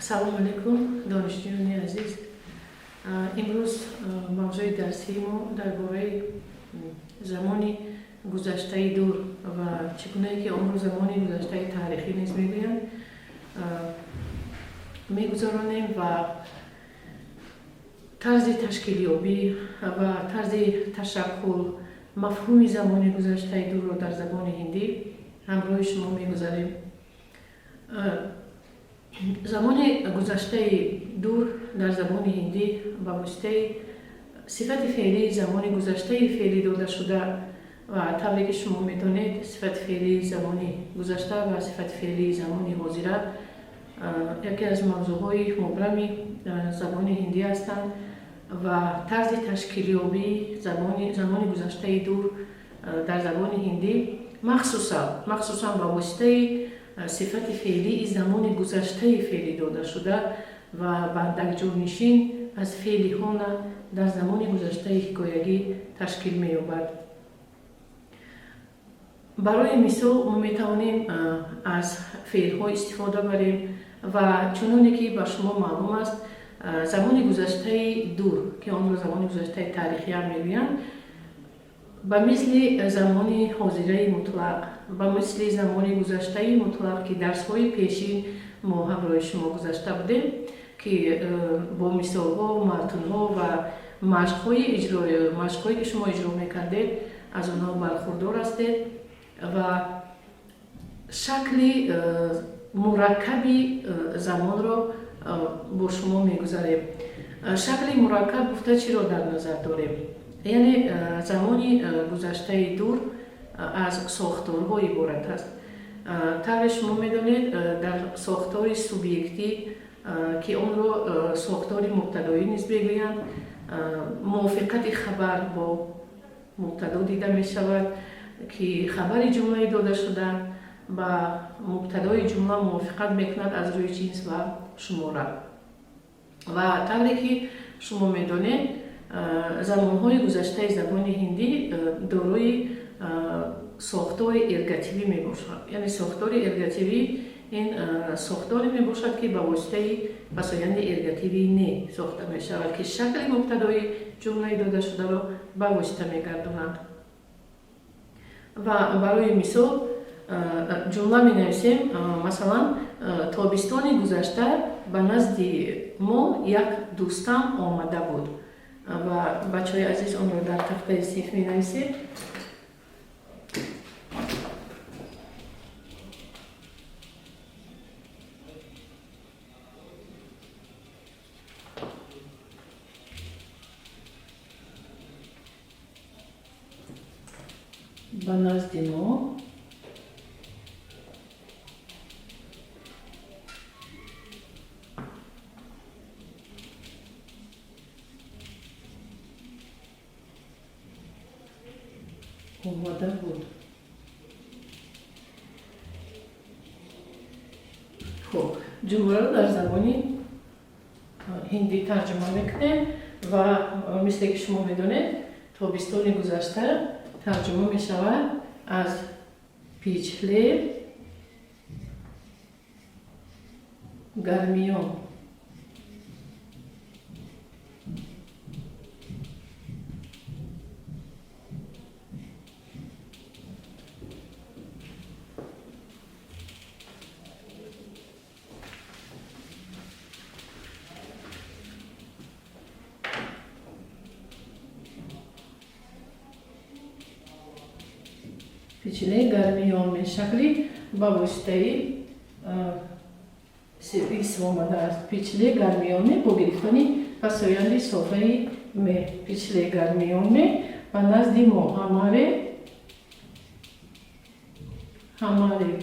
Салому алайкум, донишҷӯёни азиз. Имрӯз мавзӯи дарсии мо дар бораи замони гузаштаи дур ва чӣ гунае ки онро замони гузаштаи таърихӣ низ мегӯянд, мегузаронем ва тарзи ташкилёбӣ ва тарзи ташаккул, мафҳуми замони гузаштаи дурро дар забони ҳиндӣ ҳамроҳи шумо мегузарем. Замони гузаштаи дур дар забони ҳиндӣ ба воситаи сифати феълии замони гузаштаи феълӣ додашуда ва тавре ки шумо медонед, сифати феълии замони гузашта ва сифати феълии замони ҳозира яке аз мавзӯъҳои мубрами забони ҳиндӣ ҳастанд ва тарзи ташкилёбии замони гузаштаи дур дар забони ҳиндӣ махсусан ба воситаи сифати феълии замони гузаштаи феълӣ додашуда ва бандакҷонишин аз феъли хона дар замони гузаштаи ҳикоягӣ ташкил меёбад. Барои мисол, мо метавонем аз феълҳо истифода барем ва чуноне ки ба шумо маълум аст, замони гузаштаи дур, ки онро замони гузаштаи таърихиам мегӯянд, ба мисли замони ҳозираи мутлақ, ба мисли замони гузаштаи мутлақ, ки дарсҳои пешин мо ҳамроҳи шумо гузашта будем, ки бо мисолҳо, матнҳо ва машқҳое ки шумо иҷро мекардед, аз онҳо бархурдор ҳастед ва шакли мураккаби замонро бо шумо мегузарем. Шакли мураккаб гуфта чиро дар назар дорем? Яъне замони гузаштаи дур аз сохторҳо иборат аст. Тавре шумо медонед, дар сохтори субъектӣ, ки онро сохтори мубтадоӣ низ мегӯянд, мувофиқати хабар бо мубтадо дида мешавад, ки хабари ҷумлаи додашуда ба мубтадои ҷумла мувофиқат мекунад аз рӯи ҷинс ва шумора. Ва тавре ки шумо медонед, замонҳои гузаштаи забони ҳиндӣ дорои сохтори эргативӣ мебошад. Яъне сохтори эргативӣ ин сохторе мебошад, ки ба воситаи пасоянди эргативии не сохта мешавад, ки шакли мубтадои ҷумлаи додашударо ба восита мегардонад. Ва барои мисол ҷумла менависем, масалан, тобистони гузашта ба назди мо як дӯстам омада буд. Ва бачаҳои азиз, онро дар тахтаи синф менависем. Ба назди мо омада буд. Хуб, ҷумларо дар забони ҳиндӣ тарҷума мекунем ва мисле ки шумо медонед, тобистони гузашта тарҷума мешавад аз пичле гармиён. Пичле гармиён шакли ба воситаи исм омадааст. Пичле гармиён бо гирифтани пасоянди софаи ме. Пичле гармиён ба назди мо ҳамаре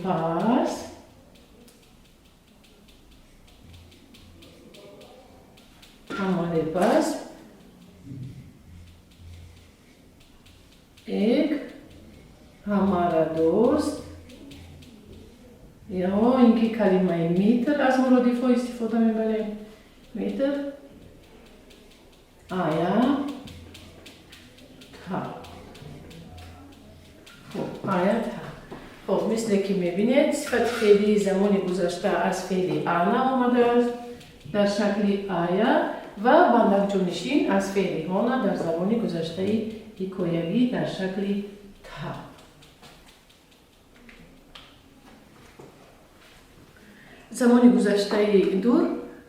пас ҳамаре пас एक ҳамара дост, ё ин ки калимаи митр аз муродифҳо истифода мебарем. Митр ая та. Хуб, ая та. Хуб, мисле ки мебинед, сифати феълии замони гузашта аз феъли ана омадааст. Дар шакли ая ва бандакҷонишин аз феъли ҳона дар замони гузаштаи ҳикоявӣ дар шакли та. Замони гузаштаи дур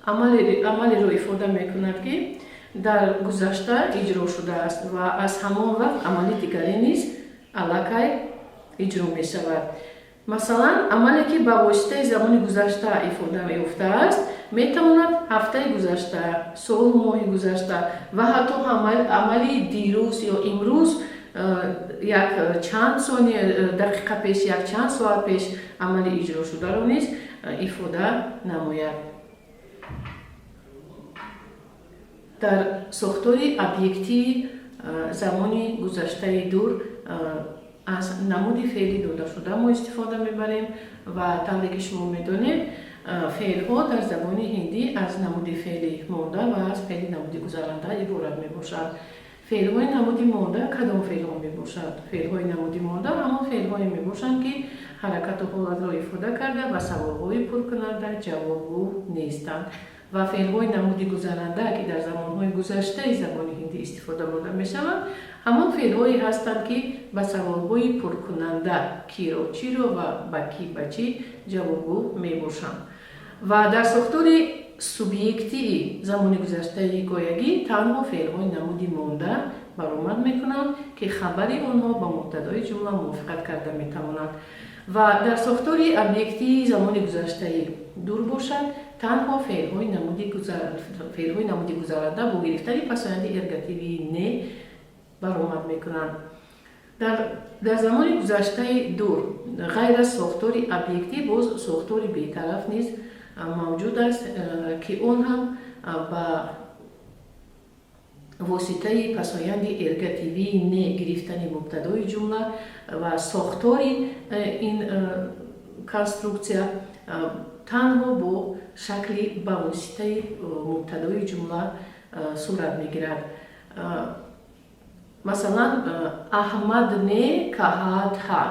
амалеро ифода мекунад, ки дар гузашта иҷро шудааст ва аз ҳамон вақт амали дигаре низ аллакай иҷро мешавад. Масалан, амале, ки ба воситаи замони гузашта ифода ёфтааст, метавонад ҳафтаи гузашта, солу моҳи гузашта ва ҳатто амали дирӯз ё имрӯз, як чанд сония, дақиқа пеш, як чанд соат пеш амали иҷро шударо низ ифода намояд. Дар сохтори объектии замони гузаштаи дур аз намуди феъли додашуда мо истифода мебарем ва тавре ки шумо медонед, феълҳо дар забони ҳиндӣ аз намуди феъли монда ва аз феъли намуди гузаранда иборат мебошад. Феълҳои намуди монда кадом феълҳо мебошанд? Феълҳои намуди монда ҳамон феълҳое мебошанд, ки ҳаракату ҳолатро ифода карда ва саволҳои пуркунанда ҷавобгӯ нестанд. Ва феълҳои намуди гузаранда, ки дар замонҳои гузаштаи забони ҳиндӣ истифода бурда мешаванд, ҳамон феълҳое ҳастанд, ки ба саволҳои пуркунанда киро, чиро ва ба ки, ба чӣ ҷавобгӯ мебошанд. Ва дар сохтори субъектии замони гузаштаи ҳикоягӣ танҳо феълҳои намуди монда баромад мекунанд, ки хабари онҳо ба мубтадои ҷумла мувофиқат карда метавонанд. Ва дар сохтори объектии замони гузаштаи дур бошад, танҳо феълҳои намуди гузаранда бо гирифтани пасоянди эргативии не баромад мекунанд. Дар замони гузаштаи дур ғайр аз сохтори объектӣ боз сохтори бетараф низ мавҷуд аст, ки он ҳам ба воситаи пасоянди эргативии не гирифтани мубтадои ҷумла ва сохтори ин конструксия танҳо бо шакли ба воситаи мубтадои ҷумла сурат мегирад. Масалан, Аҳмад не каҳатҳа,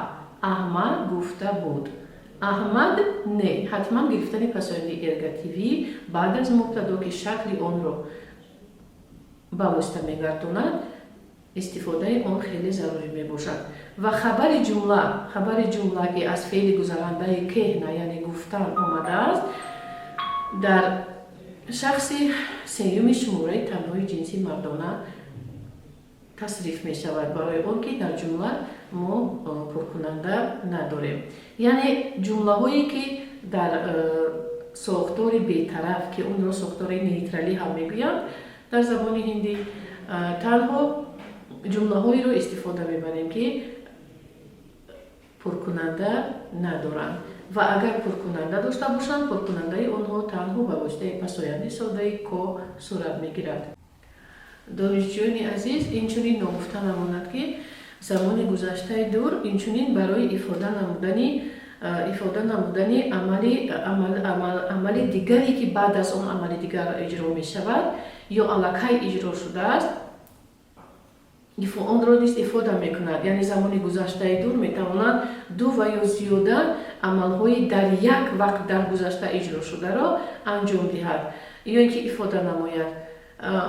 Аҳмад гуфта буд. Аҳмад не ҳатман гирифтани пасоянди эргативӣ баъд аз мубтадо, ки шакли онро ба восита мегардонад, истифодаи он хеле зарурӣ мебошад. Ва хабари ҷумла, ки аз феъли гузарандаи кеҳна, яъне гуфтан омадааст, дар шахси сеюми шумораи танҳои ҷинси мардона тасриф мешавад, барои он ки дар ҷумла мо пуркунанда надорем. Яъне ҷумлаҳое, ки дар сохтори бетараф, ки онро сохтори нейтралӣ ҳам мегӯянд дар забони ҳиндӣ, танҳо ҷумлаҳоеро истифода мебарем, ки пуркунанда надоранд, ва агар пуркунанда дошта бошанд, пуркунандаи онҳо танҳо ба воситаи пасоянди содаи ко сурат мегирад. Донишҷӯёни азиз, инчунин ногуфта намонад, ки замони гузаштаи дур инчунин барои ифода намудани амали дигаре, ки баъд аз он амали дигар иҷро мешавад ё аллакай иҷро шудааст, онро низ ифода мекунад. Яъне замони гузаштаи дур метавонад ду ва ё зиёда амалҳои дар як вақт дар гузашта иҷро шударо анҷом диҳад ё ин ки ифода намояд.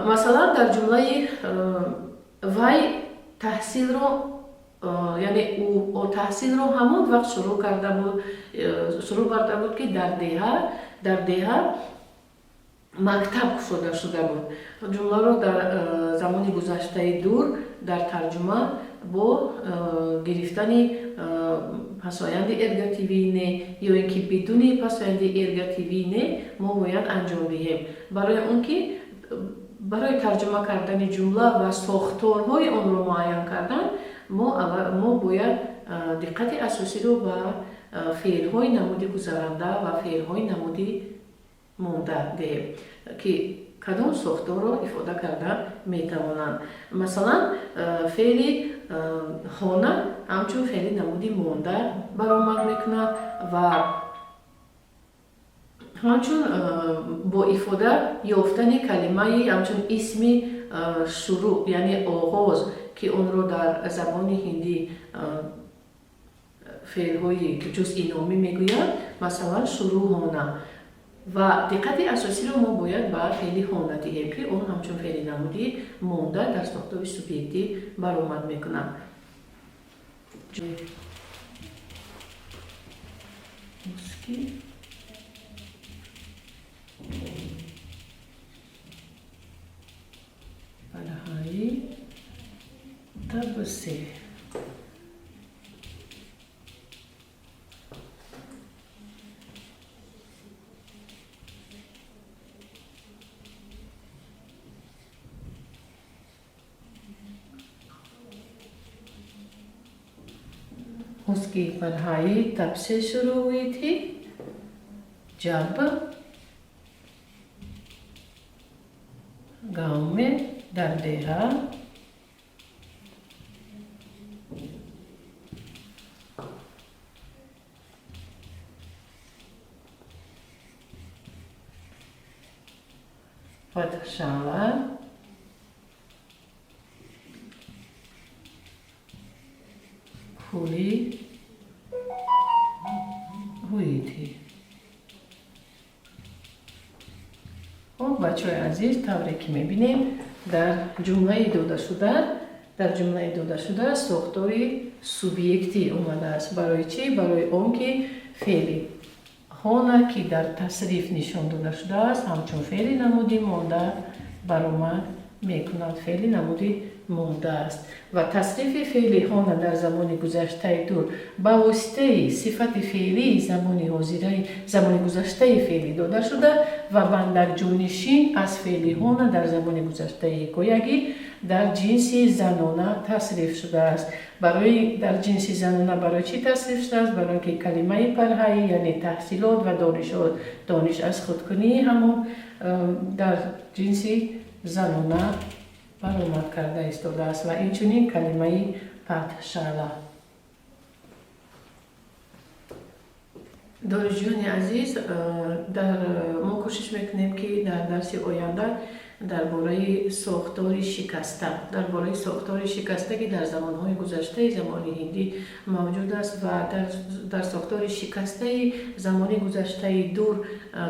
Масалан, дар ҷумлаи вай таҳсилро, яъне ӯ таҳсилро ҳамон вақт шурӯъ карда буд, ки дар деҳа мактаб кушода шуда буд. Ҷумларо дар замони гузаштаи дур дар тарҷума бо гирифтани пасоянди эргативии не ё ин ки бидуни пасоянди эргативии не мо бояд анҷом диҳем, барои он ки барои тарҷума кардани ҷумла ва сохторҳои онро муайян кардан мо бояд диққати асосиро ба феълҳои намуди гузаранда ва феълҳои намуди монда диҳем, ки кадом сохторро ифода карда метавонанд. Масалан, феъли хона ҳамчун феъли намуди монда баромад мекунад ва ҳамчун бо ифода ёфтани калимаи ҳамчун исми шурӯъ, яъне оғоз, ки онро дар забони ҳиндӣ феълҳои ҷузъи номӣ мегӯянд. Масалан, шурӯъ хона. Ва диққати асосиро мо бояд ба феъли хона диҳем, ки он ҳамчун феъли намудӣ монда дар сохтори субъектӣ баромад мекунад. उसकी पढ़ाई तब से उसकी पढ़ाई तब से शुरू हुई थी जब गांव में दरदेहा पाठशाला खुली हुई थी। Хуб, бачаҳои азиз, тавре ки мебинем, дар ҷумлаи додашуда сохтори субъектӣ омадааст. Барои чӣ? Барои он ки феъли хона, ки дар тасриф нишон дода шудааст, ҳамчун феъли намуди монда баромад мекунад, феъли намуди мондааст. Ва тасрифи феъли хона дар замони гузаштаи дур ба воситаи сифати феълии замони ҳозираи замони гузаштаи феълӣ дода шуда ва бандарҷонишин аз феъли хона дар замони гузаштаи ҳикоягӣ дар ҷинси занона тасриф шудааст. Барои дар ҷинси занона барои чӣ тасриф шудааст? Барои он ки калимаи парҳаӣ, яъне таҳсилот ва дониш аз худкунии ҳамон дар ҷинси занона баромад карда истодааст ва инчунин калимаи патшала. Донишҷӯёни азиз, дар мо кӯшиш мекунем, ки дар дарси оянда дар бораи сохтори шикаста, ки дар замонҳои гузаштаи замони ҳиндӣ мавҷуд аст, ва дар сохтори шикастаи замони гузаштаи дур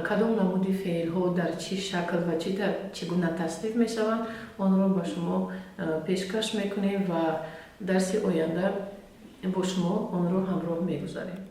кадом намуди феълҳо дар чӣ шакл ва чӣ гуна тасриф мешаванд, онро ба шумо пешкаш мекунем ва дарси оянда бо шумо онро ҳамроҳ мегузарем.